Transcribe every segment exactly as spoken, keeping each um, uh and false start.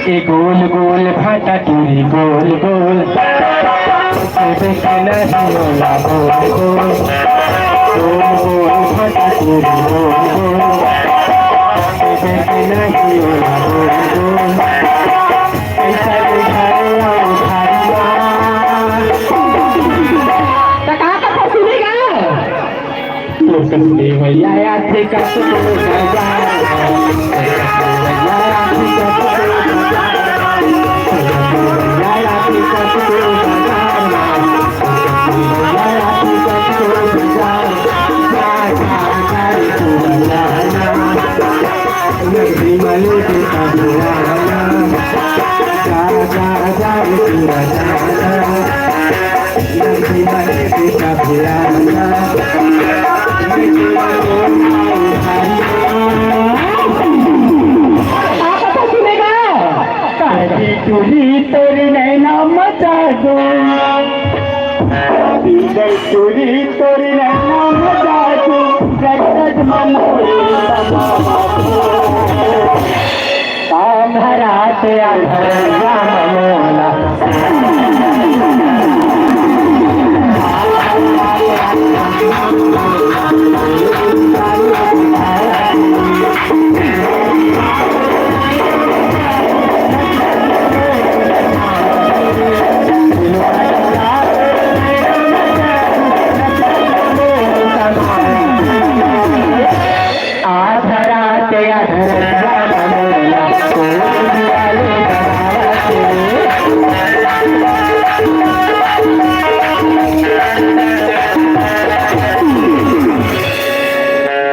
ए गोल गोल भाटा टूरी गोल गोल, देखे नहीं होला बोल बोल। गोल गोल भाटा टूरी गोल गोल, देखे नहीं होला बोल बोल। ऐसा दिखाए आओ भाई। त का कथा सुनेगा? लोकस देवैया आथे कतको बजार। लोकस देवैया आथे कतको बजार। लोकस देवैया आथे कतको बजार। लोकस देवैया आथे कतको बजार। जा, जा, जा रे तू बजाना। नगरी में लेके तबलाना। जा, जा, जा रे तू बजाना। टूरी तोरी नैना मचा दो, टूरी तोरी नैना मचा दो, जगत मन। आंधरात अंधरा मोला। आधा रात आधा रतिया में मोला कोई दिया ले बनावत रे।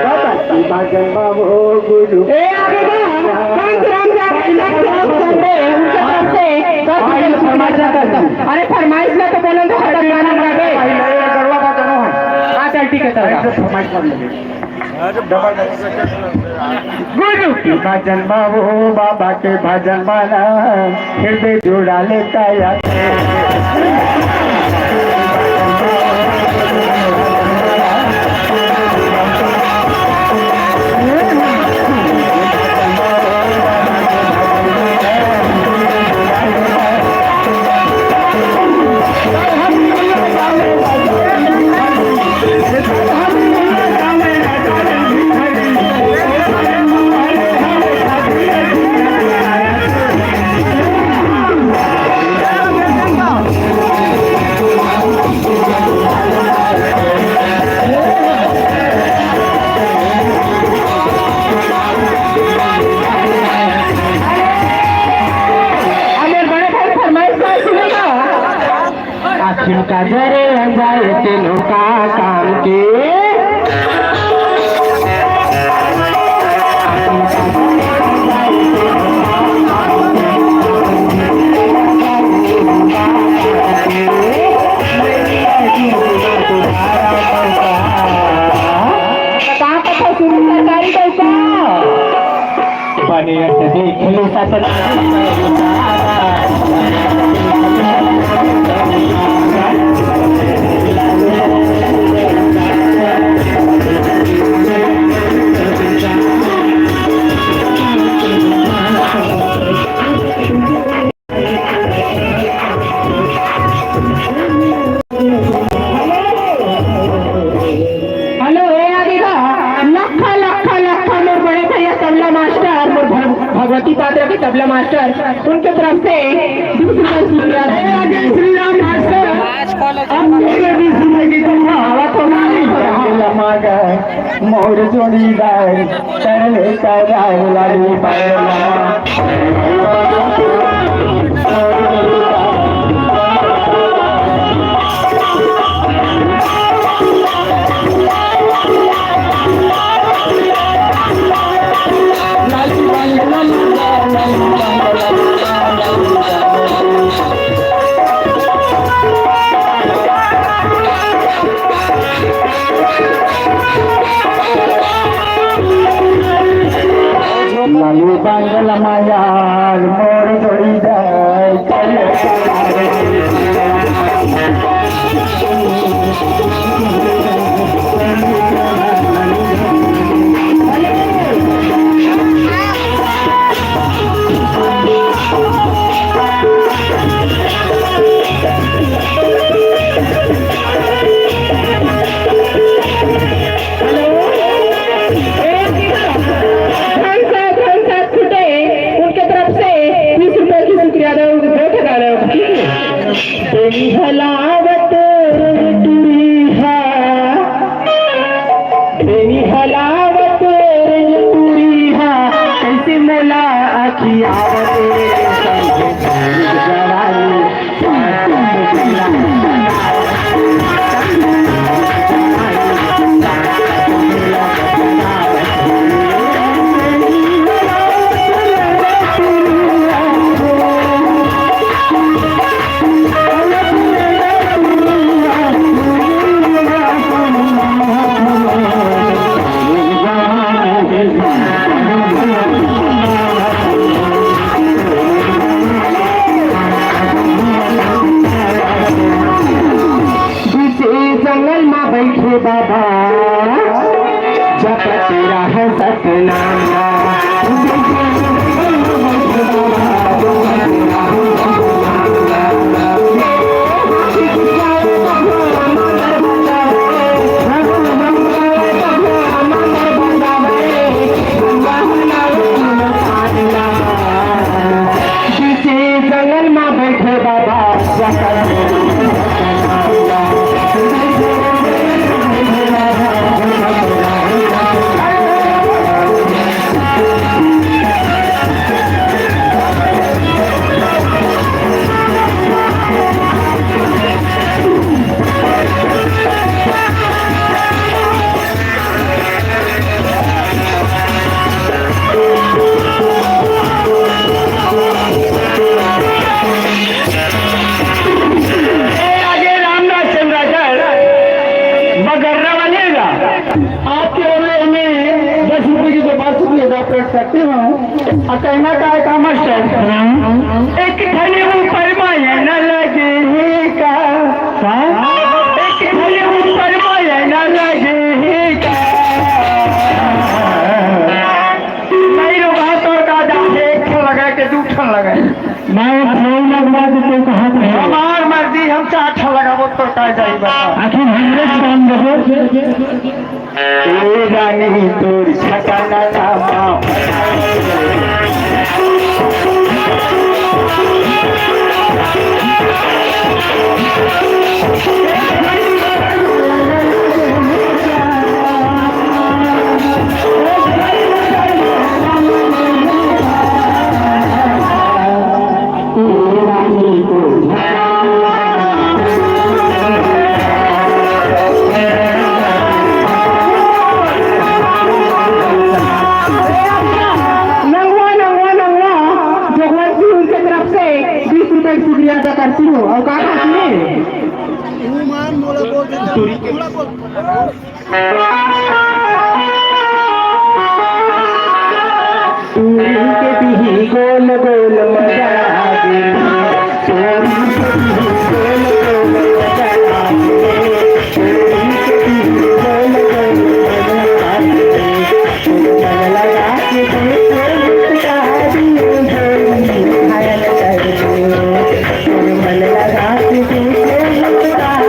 बाबा की भजन बाबू गुरु। ए, आगे बा। राम राम राम राम राम राम रे, उनके तरफ से दस रुपये की फरमाइश करता हूँ। अरे, फरमाइश में तो बोलो तो खत्म गाना गा दे। पहले ये गड़वा का जनो है। हाँ, चल, ठीक है, चल। ऐसे फरमाइश कर लेंगे। गुरु की भजन बाबू, बाबा के भजन माना, हृदय जुड़ा लेता यार। आखिर का जरे अंजाए तेनो का काम के। का पता सुन सरकारी पैसा। बने से देख लो सपना। हेलो, ए आगे का लखा, लखा, लखा मोर बड़े भैया तबला मास्टर, मोर भग-, भगवती पात्रा के तबला मास्टर, उनके तरफ से बीस रुपए शुक्रिया। ए आगे श्री राम मास्टर, अब मेरे बीस रुपए की तनख्वाह आवा तो नहीं। लमागा मोर जोड़ीदार। लालू बांगला माया मोर जोड़ी जाए। करते हो। अब कहना का है का मास्टर? हाँ। एक ठन ऊपर माया न लगे हे का? हाँ? एक ठन ऊपर माया न लगे हे का? नहीं रो बात और का जाने, एक ठन लगा के दू ठन लगा। मैं फोन लगवा देते, कहाँ पे है? हमार मर्जी, हम चार ठन लगाबो तो का जाई बता। आखिर हमरे काम देबो। ए रानी तोर छकाना नामा। नंगवा, नंगवा, नंगवा, जगवंत जी उनके तरफ से बीस रुपए की शुक्रिया अदा करती हूँ। और कहा था कि तूरी के पीही गोल गोल मजा आ गई। तूरी के पीही गोल गोल मजा आ गई। तूरी के पीही गोल गोल मजा आ गई। मन लगा के देखो मुस्कान, घायल कर दो। मन लगा के देखो मुस्कान,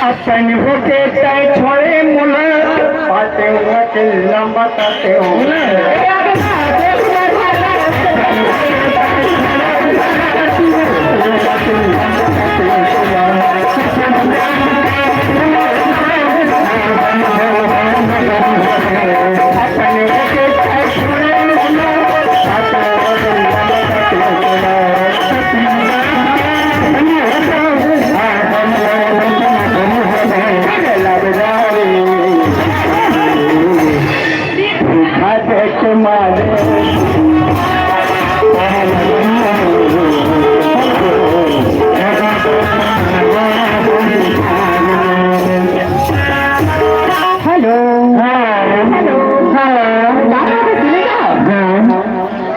अपन होके तय छोड़े मुला, बातें वकील न बताते हो। हेलो। हेलो। हाँ।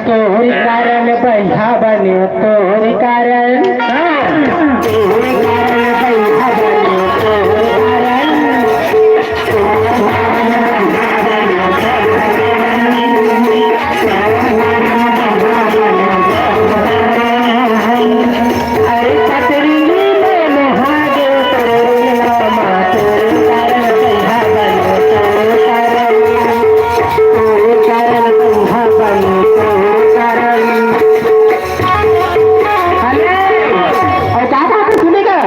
तोहरे कारण बइहा बने, तोहरे कारण। हाँ। तोहरे कारण बइहा बने, तोहरे कारण। अरे पतरी में महादेव तोरे नामा तोरे कारण बइहा बने तोरे कारण, तोरे कारण बइहा बने तोरे कारण। अरे, और का बात है सुनेगा?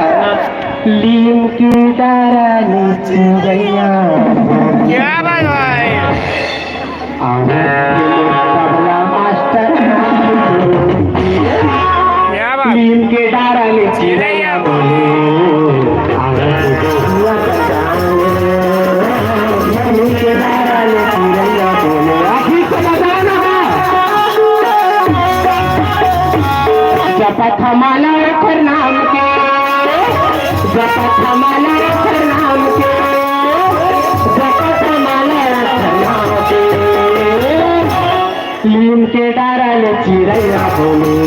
लीम की डारा नीचे गैया। क्या बात भाई? आवत के मोर तबला मास्टर। क्या बात? नीम के डारा ले चिरैया बोले, आवत के हुआ बजाओ। नीम के डारा ले चिरैया बोले, अभी तो बजाना है। जपत हमारा ओखर नाम के, जपत हमारा ओखर नाम के, जपत हमारा ओखर नाम के। लीम के डारा ले चिरैया बोले।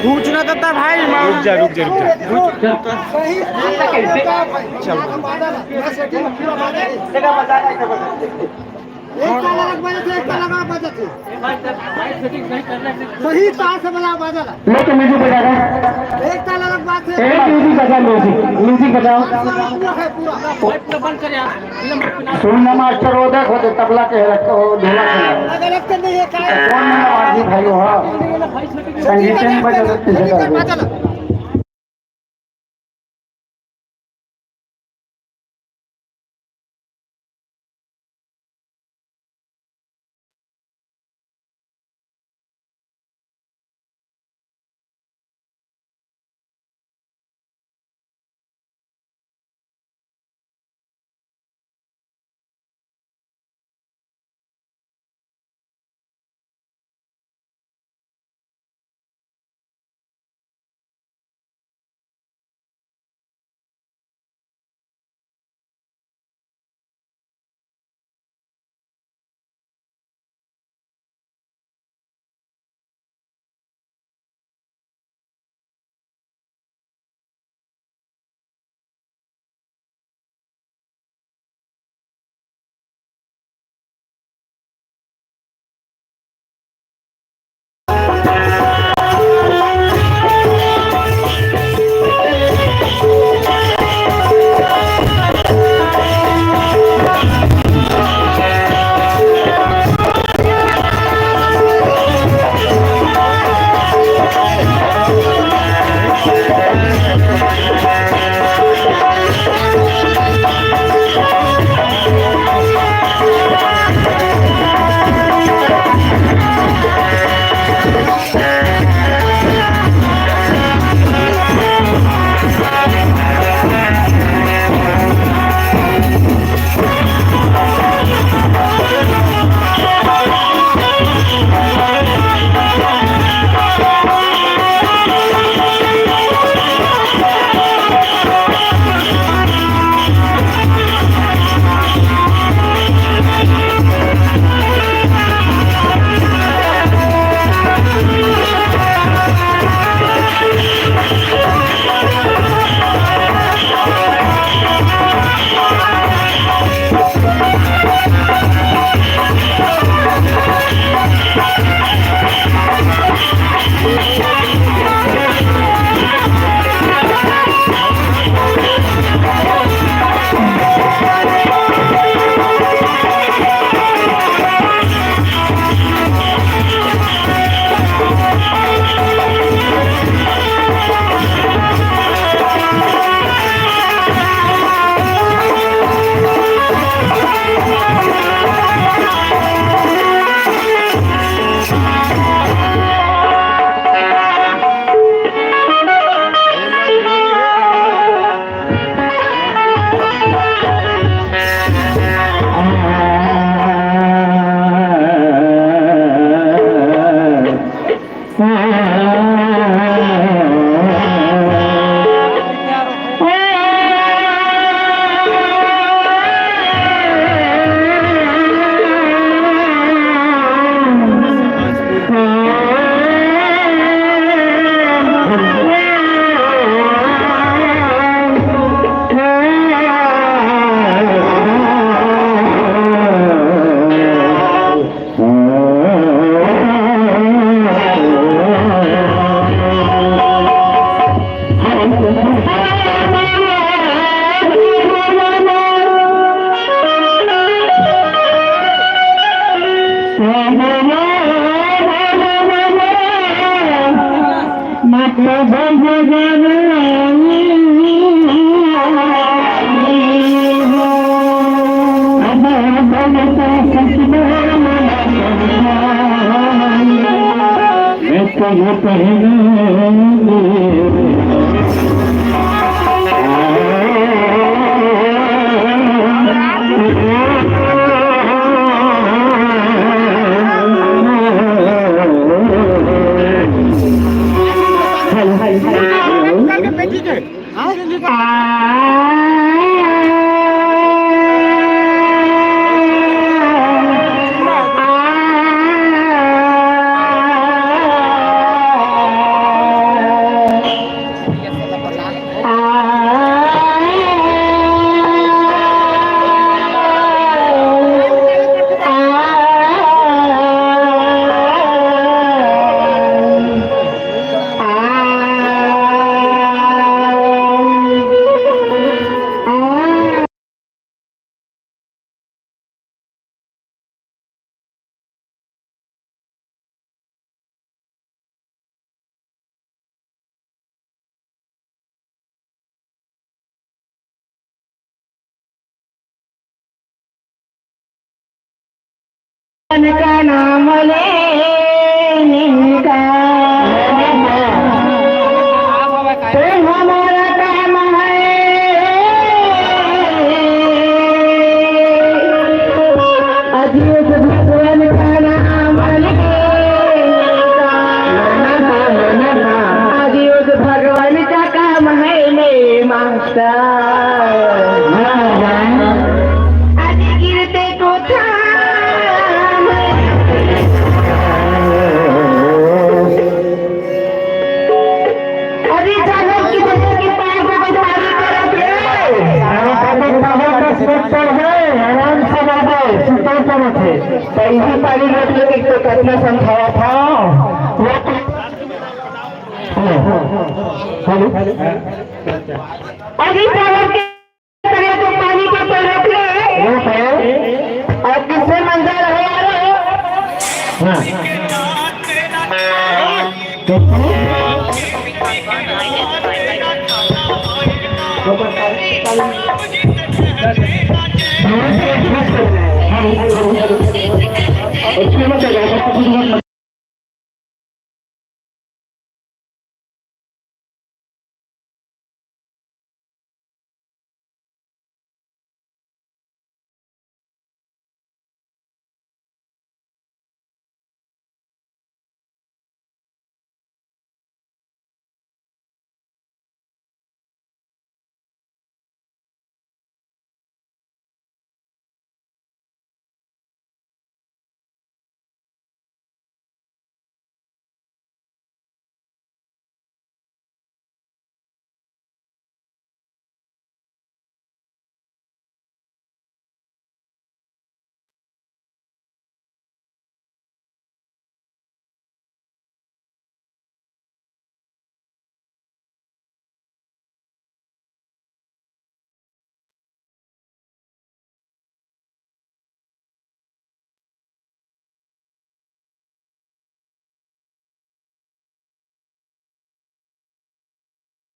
पूछना तो था भाई, रुक जा, रुक जा, रुक जा। एक ताल अलग बजत हे, एक ताल अलग बजत हे। सही ताल से बजा, बजा ला। लो तो म्यूजिक बजा रहा है। एक ताल अलग बात हे। ए, म्यूजिक बजा, म्यूजिक, म्यूजिक बजाओ। पूरा है, पूरा। सुन ना मास्टर, वो देखो तो तबला के है, वो ढोलक है। अलग अलग तो नहीं है, का है? कौन ना आदमी भाई हो, हाँ। संगीत नहीं बजा सकते, बजा ला। ये पहनावे। का नाम ले निंदा। तो हमारा काम है, अजीज भगवान का नाम ले निंदा। अजीज भगवान का काम है ले मांगता। अरे गिरते को थाम। अरे जानो कि बच्चों के पैर को कोई पानी तरफ है। आराम से बाबा, सुतल तरफ है। तो यही पानी रोक लेते तो कितना समझावा था। वो तो हेलो। अभी पावर के तरह तो पानी के तरफ ले। वो है। और किससे मंजर है यार? हाँ। तो